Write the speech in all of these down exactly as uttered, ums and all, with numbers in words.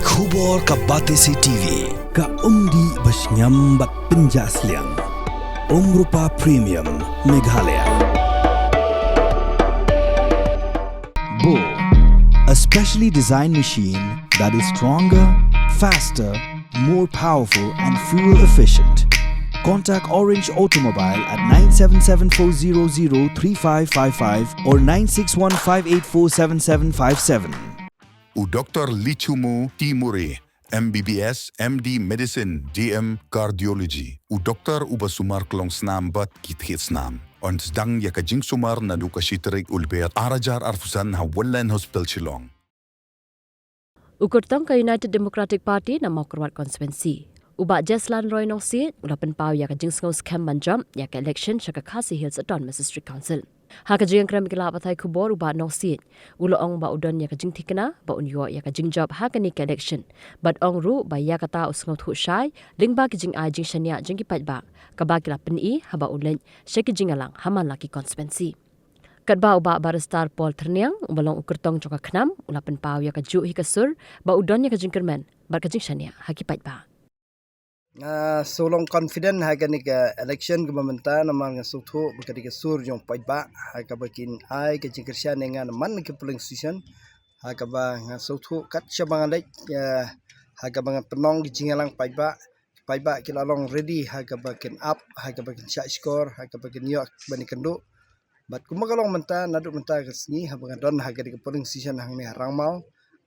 Khubor ka Batesi T V, ka umdih ba shngiam bad pynjah sliang. Umrupa Premium, Meghalaya. Bo, a specially designed machine that is stronger, faster, more powerful and fuel efficient. Contact Orange Automobile at nine seven seven four zero zero three five five five or nine six one five eight four seven seven five seven. U Doktor Lichumu Timuri, M B B S, M D Medicine, D M Cardiology. U doktor uba sumar klong snam bad ki thied snam. Yn sdang ïa ka jingsumar naduh ka shi tarik u Lber ar hajar arphew san ha Wonderland Hospital Shillong. U kyrtong ka United Democratic Party na Mawkyrwat Constituency, u Bah Jeslan Roy Nongsiej, u la pynpaw ïa ka jingsngew skhem ban jop ïa ka election sha ka Khasi Hills Autonomous District Council. Ha ka jingïakren bad ki lad pathai khubor, u Bah Nongsiej u la ong ba u don ïa ka jingthikna ba un ïoh ïa ka jingjop ha kane ka election, bad ong ruh ba ïa kata u sngewthuh shai lyngba ki jingai jingshaniah jong ki paidbah, kaba ki la pyni haba u leit sha ki jingïalang ha man la ki constituency. Katba u Bah Barrister Paul Tyrniang, uba long u kyrtong jong ka KHNAM, u la pynpaw ïa kajuh hi ka sur ba u don ïa ka jingkyrmen bad ka jingshaniah ha ki paidbah. Nga shu long confident ha kane ka election kaba mynta namar nga sngewthuh ba ka dei ka sur jong paidbah ha kaba kin ai ka jingkyrshan ïa nga na man la ki polling station, ha kaba nga sngewthuh kat shaba nga leit, eh, ha kaba nga pynlong ki jingïalang paidbah, paidbah ki la long ready ha kaba kin ap, ha kaba kin shah shkor, ha kaba kin ïoh ban ïakynduh. Bad kumba ka long mynta, naduh mynta ka sngi haba nga don ha kane ka polling station hangne ha Rangmaw,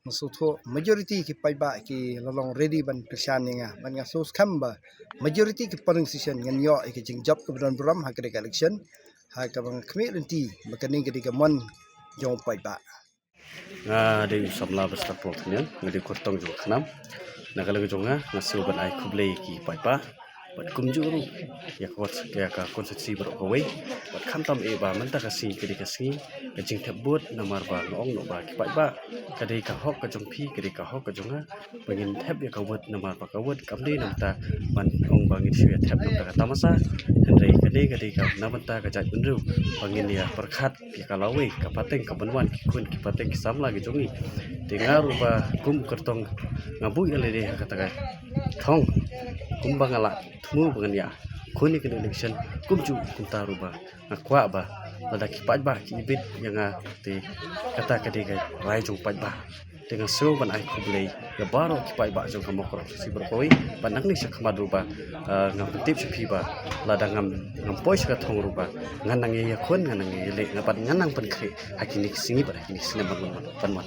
nga sngewthuh majority ki paidbah ki la long ready ban kyrshan ïa nga. Bad nga sngewskhem ba majority ki polling station ngan ïoh ïa ka jingjop kaba don burom ha kane ka election, ha kaba nga khmih lynti ba kane ka dei ka mon jong u paidbah. Nga dei u samla Barrister Paul Tyrniang, nga dei u kyrtong jong ka KHNAM. Na ka liang jong nga, nga sngew ban ai khublei ïa ki paidbah bad kumjuh ruh ïa ka, ïa ka constituency baroh kawei. Bad khamtam eh ba mynta ka sngi ka dei ka sngi ka jingthep vote, namar ba nga ong noh ba ki paidbah, ka dei ka hok ka jong phi, ka dei ka hok ka jong nga, ba ngin thep ïa ka vote, namar ba ka vote kam dei na bynta ban ong ba ngin shu ïa thep na bynta ka tamasa, hynrei ka dei, ka dei ka na bynta ka jaitbynriew, ba ngin ïa pyrkhat ïa ka lawei, ka pateng kaban wan, ki khun ki pateng ki samla ki jong ngi. Te nga ruh ba kum u kyrtong nga buh ïa lade ha kata ka thong kumba nga la thmu ba ngan ïakhun ïa kane ka election, kumjuh kumta ruh ba nga kwah ba lada ki paidbah ki ibit ïa nga, te kata ka dei ka rai jong paidbah. Te nga sngew ban ai khublei ïa baroh ki paidbah jong ka Mawkyrwat constituency baroh kawei, bad nangne shakhmat ruh ba, eh, nga pyntip sha phi ba lada ngam, ngam poi sha ka thong ruh ba ngan nang ïakhun, ngan nang ïaleh, nga bad ngan nang pynkhreh ha kine ki sngi bad ha kine ki snem ban wan, ban wan.